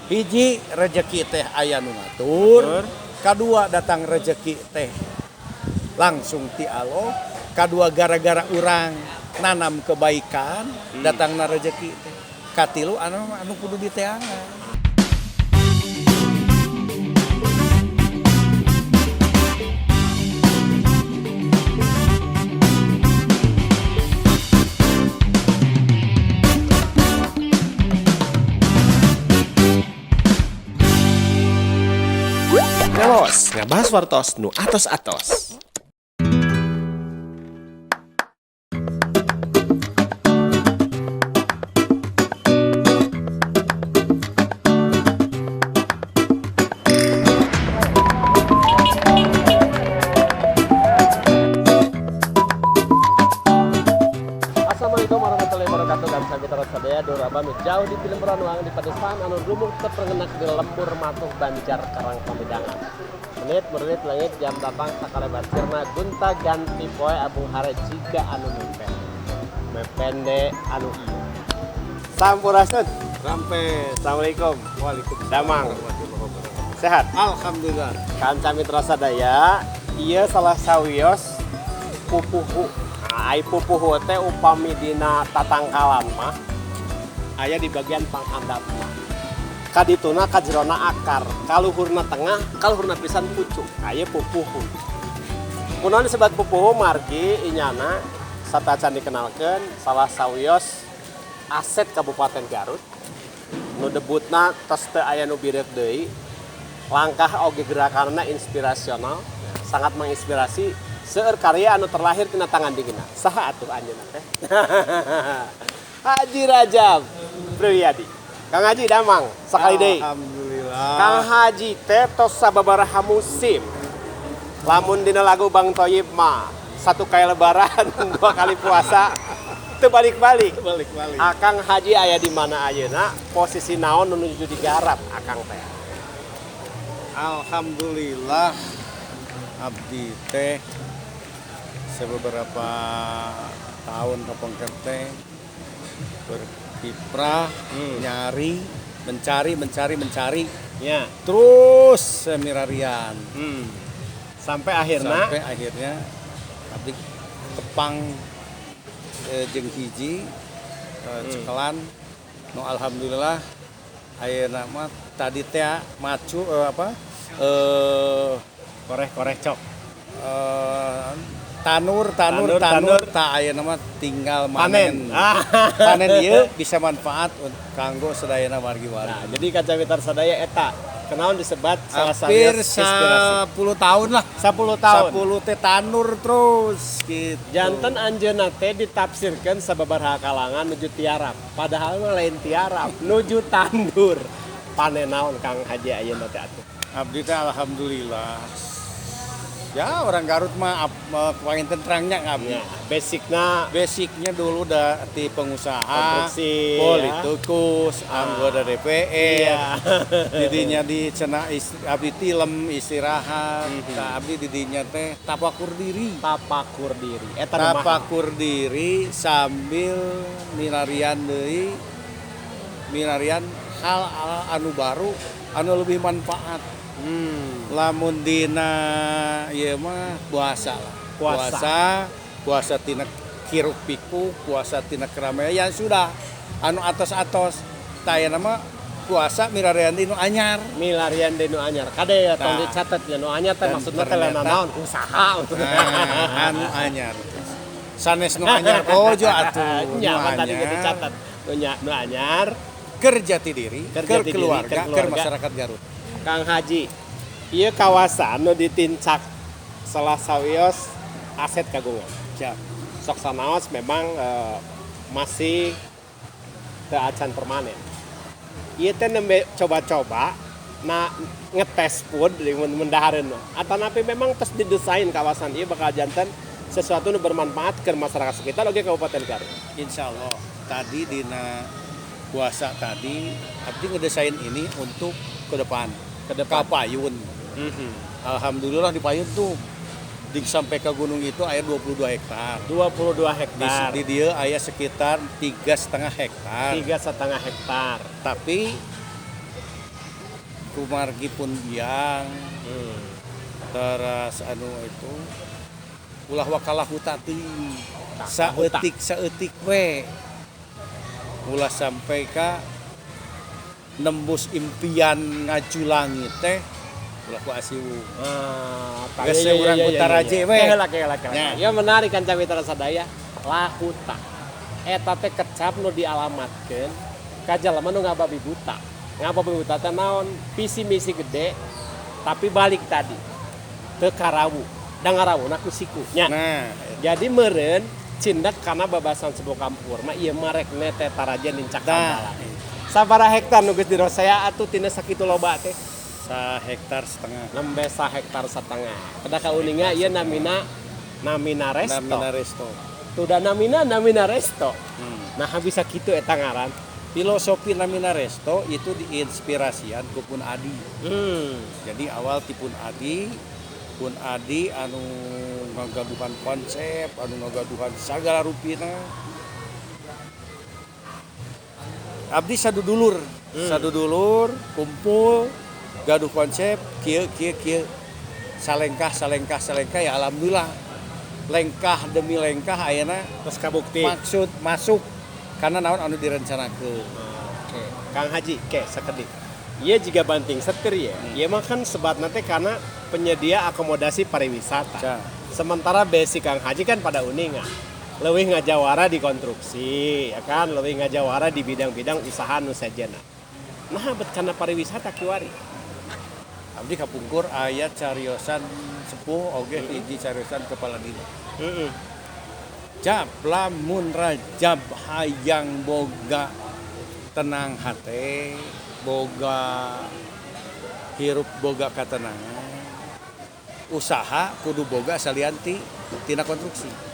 Hiji, rezeki teh aya nu ngatur. Kadua, datang rezeki teh langsung ti Allah. Kadua, gara-gara urang nanam kebaikan datangna rezeki teh. Katilu, anu anu kudu diteangan. Ngalos, ngabahas wartos nu atos-atos. Assalamualaikum warahmatullahi wabarakatuh dan sampai sadaya dulur nu jauh di film ruang di pedesaan anu rumuk terpengenak di lembur matuh Banjar Karang Pamidangan. Menit merit langit jam datang sakalebat sirna gunta ganti poe abung hare jiga anu mimpen. Mepende anu ieu. Sampurasun. Sampai. Assalamualaikum. Waalaikumsalam. Damang. Warahmatullahi wabarakatuh. Sehat. Alhamdulillah. Kanca mitra sadaya, ieu salah sawios pupuhu. Nah, ai pupuhu teh upami dina tatangkalan mah aya di bagian panghandapna. Kadituna kajerona akar, kaluhurna tengah, kaluhurna pisan pucuk. Aya pupuhu. Kunaon disebut pupuhu margi inyana satacan dikenalkeun salah sawios aset Kabupaten Garut. Nu debutna tos teu aya nu bireuk deui. Langkah oge gerakanna inspirasional, sangat menginspirasi seueur karya anu terlahir tina tangan dingina. Saha atuh anjeunna teh? Haji Rajab Priyadi. Kang Haji, damang sakali deui. Alhamdulillah. Kang Haji teh tos sababaraha musim. Lamun dina lagu Bang Toyib mah satu kali lebaran, dua kali puasa, teu balik-balik. Balik-balik. Akang Haji aya di mana ayeuna? Posisi naon nu nuju digarap Akang teh? Alhamdulillah, abdi teh sebeberapa tahun kapengker teh berkiprah nyari, mencari, mencari, mencari terus semirarian. Sampai akhirnya Sampai akhirnya abdi tepang jeung hiji cekelan nu alhamdulillah ayeuna mah tadi teh macu apa koreh-koreh cok. Tanur, tanur, Tanur, tanur, tanur. Tak ayeuna mah tinggal Panen. panen. Panen ieu bisa manfaat kanggo sadayana wargi-wargi. Nah, jadi kanca mitra sadaya, eta kenaon disebat salah Hampir satu inspirasi. 10 tahun lah. 10 tahun. 10 teh tanur terus gitu. Janten anjeunna teh ditafsirkeun sababaraha kalangan nuju tiarap. Padahal mah lain tiarap, nuju tandur. Panen naon Kang Haji ayeuna teh atuh? Abdi teh alhamdulillah. Ya, orang Garut mah panginten terangnya abdi. Ya, basicna Basicnya dulu da di pengusaha, konstruksi, politikus, anggota DPR. Didinya di cenah abdi tilem istirahat. Tah, abdi didinya teh tapakur diri. Tapakur diri. Eta nu mahal. Tapakur diri sambil milarian deui, milarian hal anu baru anu lebih manfaat. Lamun dina ieu mah puasa lah. Puasa. Puasa, puasa tina kiruk pikuk, puasa tina keramaian sudah anu atos-atos. Tah, ayeuna mah puasa milarian di nu anyar. Milarian deui nu anyar. Kade ya tong Nah. dicatet ya nu anyar teh Dan maksudna teh lain ternyata- naon, usaha maksudna. Nah, anu anyar. Sanes nu anyar kojo atuh. Nya Nu kan tadi anyar. geus dicatat. Nu nya nu anyar. Keur jati diri, Keur keur jati diri, keluarga, keur keur keluarga. Masyarakat Garut. Kang Haji, ieu kawasan nu ditincak salah sawios aset kagungan. Siap. Sok sanaos memang masih teu acan permanen. Ieu teh nembe coba-coba na ngetes pun di mendahareun mah. Atanapi memang tos didesain kawasan ieu bakal janten sesuatu nu bermanfaat ke masyarakat sekitar oge Kabupaten Garut. Insya Allah tadi dina puasa tadi abdi ngedesain ini untuk ke depan. Ke depan. Kapayun. Alhamdulillah di payun tuh di sampai ke gunung itu air 22 hektar. 22 Di, hektar. di dia aya sekitar 3,5 hektar. 3,5 hektar. Tapi Kumargi pun biang. Teras anu itu ulah waka lahuta teuing. Saeutik saeutik we. Ulah sampai ka nembus impian ngajulangi teh ulah ku asiwu. Ah, Geus urang ku taraje we. Kela kela kela. Nya. Ya menarik kan mitra sadaya. Lahuta. Eta teh kecap nu dialamatkeun ka jalma nu ngababi buta. Ngababi buta teh naon? Visi misi gede tapi balik tadi. Teu karawu. Da ngarawuna ku siku. Nya. Nah, Jadi meureun cindak kana babasan sebuah kampur mah ieu mah rek nete taraje nincak Tah. kandala. Sabaraha hektar nu geus dirosea atuh tina sakitu loba teh? Sa hektar setengah. Nembe sa hektar setengah. Kedah kauninga ieu namina Namina Resto. Namina Resto. Tuda namina Namina Resto. Nah bisa kitu eta ngaran. Filosofi Namina Resto itu diinspirasian ku Pun Adi. Jadi awal ti Pun Adi, Pun Adi anu ngagaduhan konsep, anu ngagaduhan sagala rupina. Abdi sadudulur, sadudulur kumpul gaduh konsep kieu kieu kieu salengkah salengkah salengkah, ya alhamdulillah lengkah demi lengkah ayeuna Terus kabukti. Maksud masuk karena naon anu direncanakeun. Oke, Kang Haji, ke sakedik. Ieu juga banting setir ya. Ieu mah kan sebatna teh karena penyedia akomodasi pariwisata. Ca. Sementara basic Kang Haji kan pada uninga. Leuwih ngajawara di konstruksi, ya kan? Leuwih ngajawara di bidang-bidang usaha nu sejenna. Nah, bet kana pariwisata kiwari. Abdi kapungkur aya cariosan sepuh oge hiji cariosan kepala dinas. Jab lamun Rajab hayang boga tenang hate, boga hirup boga katenangan, usaha kudu boga salianti tina konstruksi.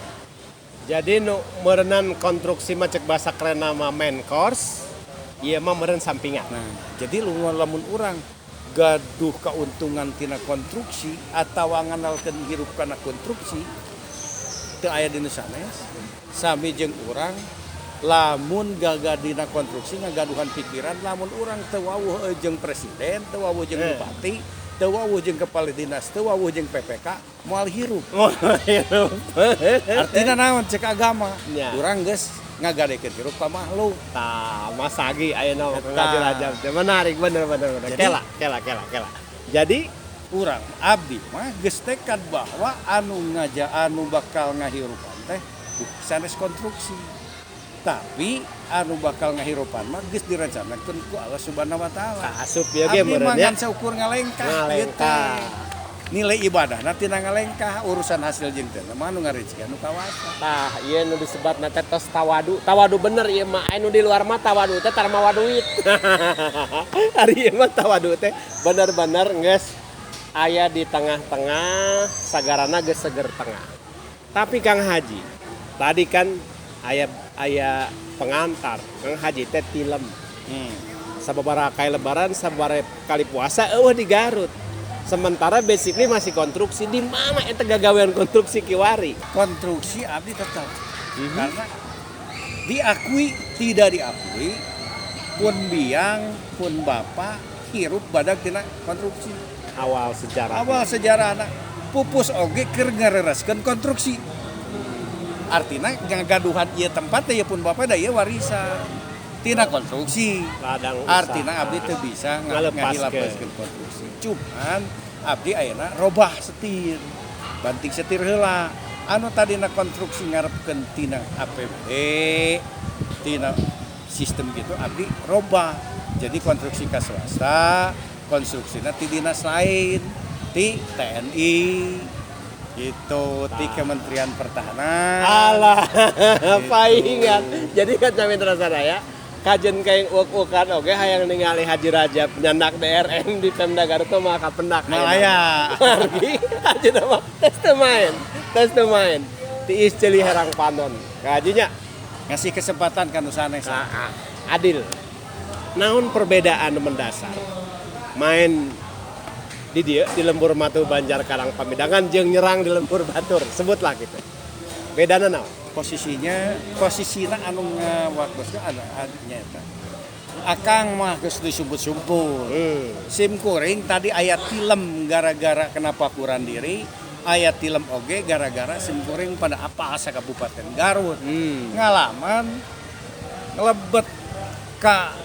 Jadi nu meureunan konstruksi mah cek bahasa keren mah main course, ieu mah meureun sampingan. Nah, jadi lamun urang gaduh keuntungan tina konstruksi atau ngandalkeun hirup kana konstruksi teu aya dina sanes, sami jeung urang lamun gagal dina konstruksi ngagaduhan pikiran lamun urang teu wawuh jeung presiden, teu wawuh jeung bupati, teu wawuh jeung kepala dinas, teu wawuh jeung PPK, moal hirup. Moal hirup. Artina naon cek agama? Nya. Urang geus ngagadekeun hirup ka makhluk. Tah, Mas Agi ayeuna mah Eta. Haji Rajab teh menarik bener bener bener. Jadi- Kela kela kela kela. Jadi urang abdi mah geus tekad bahwa anu ngaja anu bakal ngahirupan teh sanes konstruksi. Tapi anu bakal ngahirupan mah geus direncanakeun ku Allah Subhanahu wa taala. Kaasup ya ge Abdi mah meureun ya. ngan saukur ngalengkah Ngalengkah. gitu. Nilai ibadah tina ngalengkah, urusan hasil jeung teh mah anu ngarejekan nu kawasa. Tah, ieu nu disebatna teh tos tawadu. Tawadu bener ieu mah. Anu di luar mah tawadu teh tara mawa duit. Ari ieu mah tawadu teh bener-bener geus aya di tengah-tengah sagarana geus seger tengah. Tapi Kang Haji, tadi kan aya pengantar. Kang Haji teh tilem. Sababaraha kali lebaran, sababaraha kali puasa eueuh di Garut. Sementara basically masih konstruksi, di mana eta gagawean konstruksi kiwari? Konstruksi abdi tetap. Karena diakui tidak diakui pun biang pun bapak hirup badag tina konstruksi. Awal sejarah. Awal sejarah anak pupus oge keur ngarereskeun konstruksi. Artina ngagaduhan ieu tempat teh ieu pun bapak da ieu warisan tina konstruksi. Ladang usaha. Artina abdi teu bisa Ngalepaskeun. ngahilapaskeun konstruksi. Cuman abdi ayeuna robah setir. Banting setir heula. Anu tadina konstruksi ngarepkeun tina APBD, tina sistem gitu abdi robah. Jadi konstruksi ka swasta, konstruksina ti dinas lain, ti TNI gitu, ti Kementerian Pertahanan. Alah, paingan. Jadi kan mitra sadaya, kajen kayak uak-uakan oge hayang ningali Haji Rajab nyandak DRM di Pemda Garut mah kapendak. Malaya. Margi Haji mah tes teu main, tes teu main. Tiis ceuli herang panon. Kajinya Ngasih kesempatan kan sanes. nah, adil. Naon perbedaan mendasar main di dia di Lembur Matu Banjar Karang Pamidangan jeung nyerang di Lembur Batur, sebutlah gitu. Bedana naon? Posisinya, posisinya anu ngawakosna ada nya eta. Akang mah geus disumput-sumput. Sim kuring tadi aya tilem gara-gara kenapa kurang diri, aya tilem oge gara-gara sim kuring pada apa asa Kabupaten Garut. Ngalaman ngelebet ka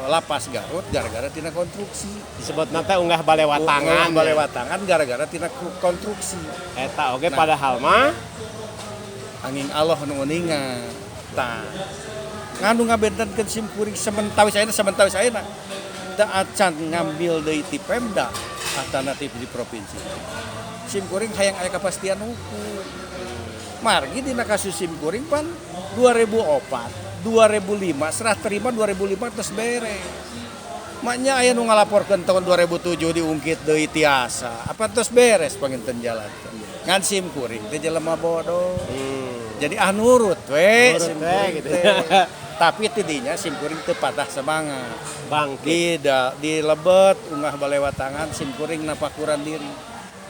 lapas Garut gara-gara tina konstruksi. Disebut nate unggah balewatangan. Unggah balewatangan gara-gara tina konstruksi. Eta oge Nah. Padahal mah angin Allah nu uninga. Tah. Nganu ngabentenkeun sim kuring sementawis ayeuna sementawis ayeuna. Teu acan ngambil deui ti Pemda alternatif di provinsi. Sim kuring hayang aya kepastian hukum. Margi dina kasus sim kuring pan 2004, 2005 serah terima 2005 terus beres. Maknya aya nu ngalaporkeun tahun 2007 diungkit deui tiasa. Apa terus beres panginten jalan. Ngan sim kuring teh jelema bodoh. Jadi ah nurut we Nurut sim we, kuring gitu. teh. Tapi tidinya sim kuring teu patah semangat. Bangkit. Di lebet unggah balewatangan sim kuring napakuran diri.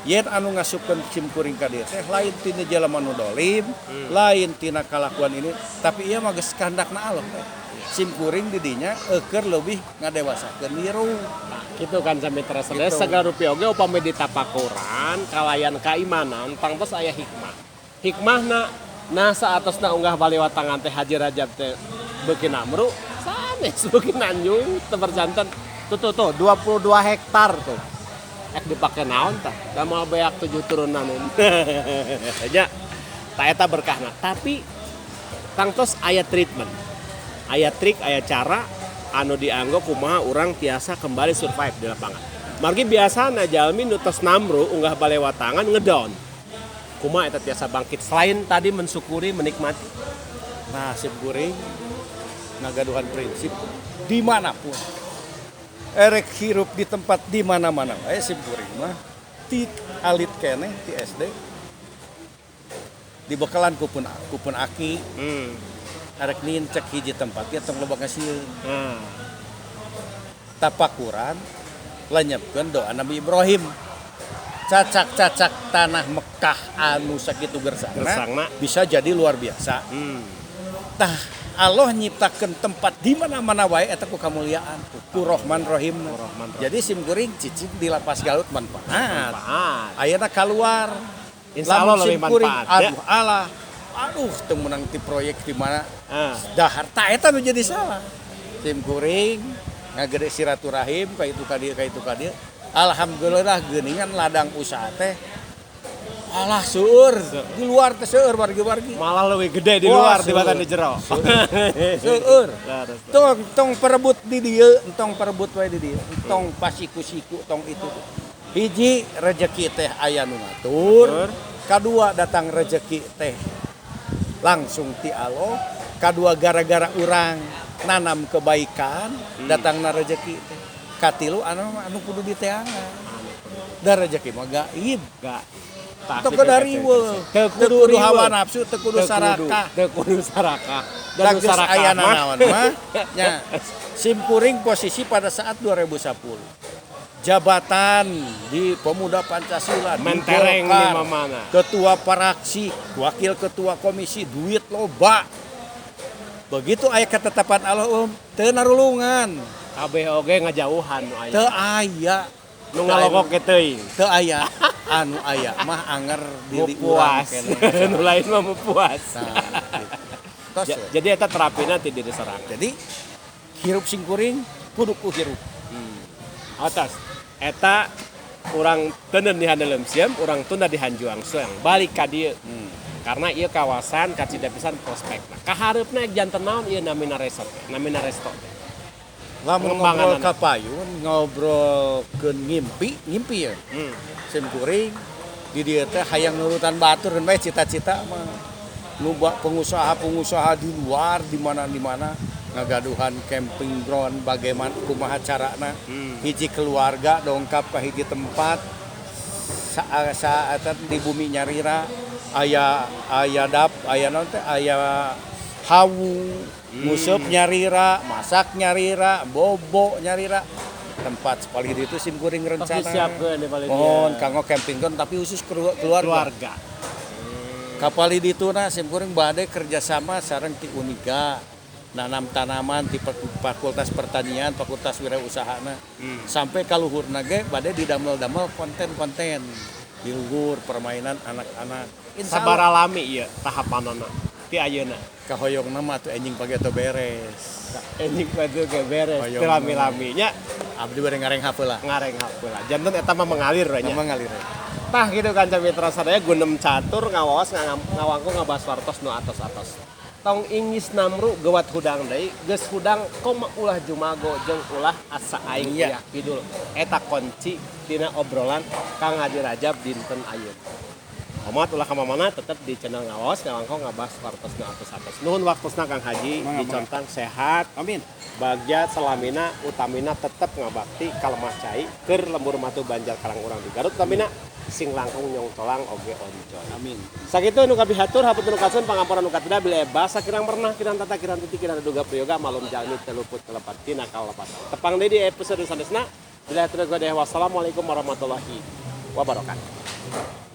Yen anu ngasupkeun sim kuring ka dieu teh lain tina jelema nu dolim, lain tina kalakuan ini, tapi ieu mah geus kahandakna Allah teh. Sim kuring di dinya eueur leuwih ngadewasakeun niru. Nah, gitu kan sampai terasa Gitu. Segala rupi oge upami ditapakuran kalayan kaimanan tangtos aya hikmah. Hikmahna nah saatosna unggah balewatangan teh Haji Rajab teh beuki namru sanes beuki nanjung teu berjanten. Tuh tuh tuh 22 hektar tuh. Ek dipake naon tah? Da moal beak 7 turunan. Nya ta eta berkahna. Tapi tangtos aya treatment. Aya trik, aya cara anu dianggo kumaha urang tiasa kembali survive di lapangan. Margi biasana jalmi nu tos namru unggah balewatangan ngedown. Kumaha eta tiasa bangkit selain tadi mensyukuri, menikmati. Nah, sim kuring ngagaduhan prinsip dimanapun. Erek hirup di tempat di mana-mana wae sim kuring mah ti alit keneh ti SD dibekalan kupun aki. Arek nincek hiji tempat ya tong loba ngasieun. Tapakuran lenyepkeun doa Nabi Ibrahim. Cacak-cacak tanah Mekah anu sakitu gersangna, Gersangna. bisa jadi luar biasa. Tah Allah nyiptakeun tempat di mana-mana wae eta ku kamuliaan, ku Rahman Rahim. Rahman Rahim. Jadi sim kuring cicing di lapas Garut manfaat. Manfaat. Ayeuna keluar. Insya Allah Lamun lebih sim kuring, manfaat, ya. Aduh Allah. Aduh teu meunang ti proyek di mana. Dahar ta eta nu jadi salah. Sim kuring ngagede silaturahim ka itu ka dieu ka itu ka dieu. Alhamdulillah geuningan ladang usaha teh. Alah seueur, di luar teh seueur wargi-wargi. Malah lebih gede di Wah, luar seueur. dibanding di jero. Seueur. Terus. Tong tong perebut di dieu, tong perebut wae di dieu. Tong pasiku-siku tong itu. Hiji rejeki teh aya nu ngatur. Kadua datang rejeki teh langsung ti Allah. Kadua gara-gara urang nanam kebaikan, datangna rejeki teh. Katilu anu kudu diteangan. Da rejeki mah gaib. Gak. Teu kudu riweuh, Teu teu kudu kudu hawa nafsu, teu kudu sarakah. Teu kudu sarakah. Dan Da geus sarakah aya mah. nanaon mah nya. Sim kuring posisi pada saat 2010. Jabatan di Pemuda Pancasila, di Mentereng di Golkar, mana-mana. Ketua Paraksi, Wakil Ketua Komisi, duit loba. Begitu aya ketetapan Allah teu narulungan, Kabeh oge ngajauhan nu aya. teu aya. Nu ngalokok ge teuing. Teu aya anu aya mah anger diri urang Puas. keneh. Nu lain mah mau puas. Nah, gitu. Tos, we. Jadi eta terapina ti diri sorangan. Jadi hirup singkuring kudu ku hirup. Atas eta urang teuneun di handeuleum sieum, urang tunda di hanjuang suang. Balik ka dieu. Karena ieu kawasan kacida pisan prospekna. Kahareupna janten naon ieu namina resort, namina resto. Lamun Pengembangan ngobrol ka payun, ngobrolkeun ngimpi, ngimpi ya. Sim kuring di dieu teh hayang nurutan batur kan bae cita-cita mah. Nu pengusaha-pengusaha di luar di mana di mana ngagaduhan camping ground bagaimana kumaha carana. Hiji keluarga dongkap ka hiji tempat saat di bumi nyarira aya aya dap aya naon teh aya hawu nguseup nyarira masak nyarira bobo nyarira tempat sekali itu sim kuring rencana disiapkeun di paling mohon dieu. kanggo camping ground tapi khusus keluarga. Keluarga. Kapal di dituna sim kuring bade kerjasama sareng ti Uniga Nanam tanaman di Fakultas Pertanian, Fakultas Wirausaha. Sampai ka luhurna ge bade didamel-damel konten-konten di luhur permainan anak-anak. Insya Allah. Sabaraha lami ieu tahapanana ti ayeuna? Kahoyongna mah atuh enjing pagi atau beres. Enjing pagi ge beres. Hoyong. Teu lami-lami nya. Abdi bade ngarenghap heula. Ngarenghap heula. Janten eta mah mengalir we nya. Emang ngalir. Tah gitu kanca mitra sadaya, gunem catur ngawaos ngawangkong ngabahas wartos nu atos-atos. Tong ingis namru gewat hudang deui, geus hudang koma ulah jumago jeung ulah asa aing Iya. uyah kidul. Eta kunci dina obrolan Kang Haji Rajab dinten ayeuna. Omat ulah ka mana, tetep di channel ngawaos ngawangkong ngabahas wartos nu atos-atos. Nuhun waktosna Kang Haji, Mangga, mangga. dicontang sehat. Amin. Bagja salamina, utamina tetep ngabakti ka lemah cai keur lembur matu Banjar Karang urang di Garut, utamina sing langkung nyongtolang oge oncoy. Amin. Sakitu nu kapihatur, hapunten nu kasuhun, pangampura nu katida, bilih basa kirang pernah, kirang tata, kirang titi, kirang duga prayoga, malum jalmi teu luput kalepat tina kalepatan. Tepang deui di episode sanesna. Bila hatur, wassalamualaikum warahmatullahi wabarakatuh.